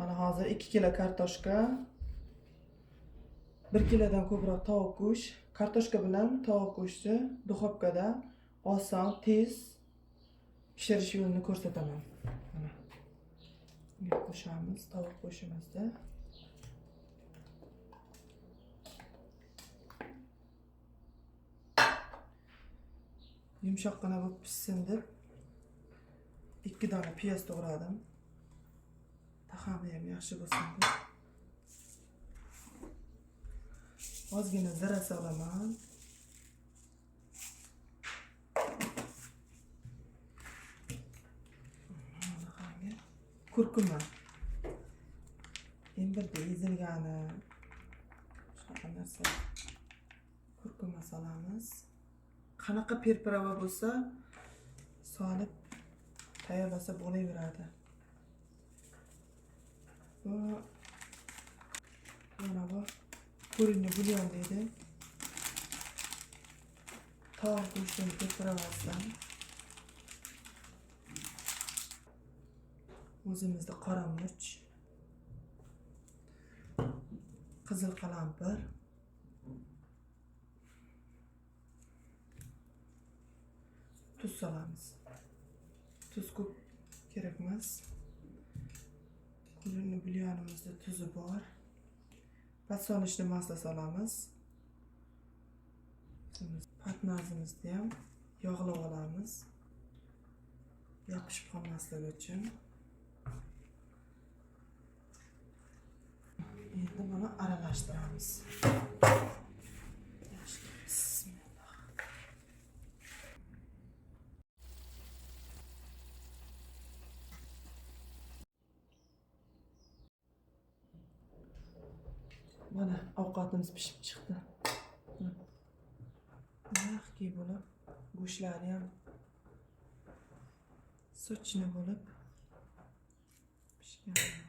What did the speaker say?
Mana hozir 2 kilo kartoshka, 1 kilodan ko'proq tovuq go'sht, kartoshka bilan tovuq go'shtni duxovkada oson, tez pishirish yo'lini ko'rsataman. Mana. Bunga qo'shamiz tovuq go'shtimizni. Yumshoqqina bo'lib pishsin deb 2 dona piyoz to'g'radim. Taxami ham yaxshi bo'lsin deb. Ozgina zira solaman. Bunaqangi kurkuma. Imbirda ezilgani shunaqa narsa. Kurkuma solamiz. Qanaqa perprava bo'lsa solib tayyorlasa bo'laveradi. Bu mana bu куриный бульон deydi. Tovuq go'shtini perpravasidan. O'zimizda qora murch, qizil qalampir, tuz solamiz. Tuz ko'p kerak emas. Куриный bulyonimizda tuzi bor. Подсолнечный масло solamiz. Patnazimizni ham yog'lab olamiz. Yopishib qolmasligi uchun. Endi buni aralashtiramiz. Bismillah. Mana ovqatimiz pishib chiqdi. Mягкий bo'lib, go'shtlari ham сочный bo'lib pishgan.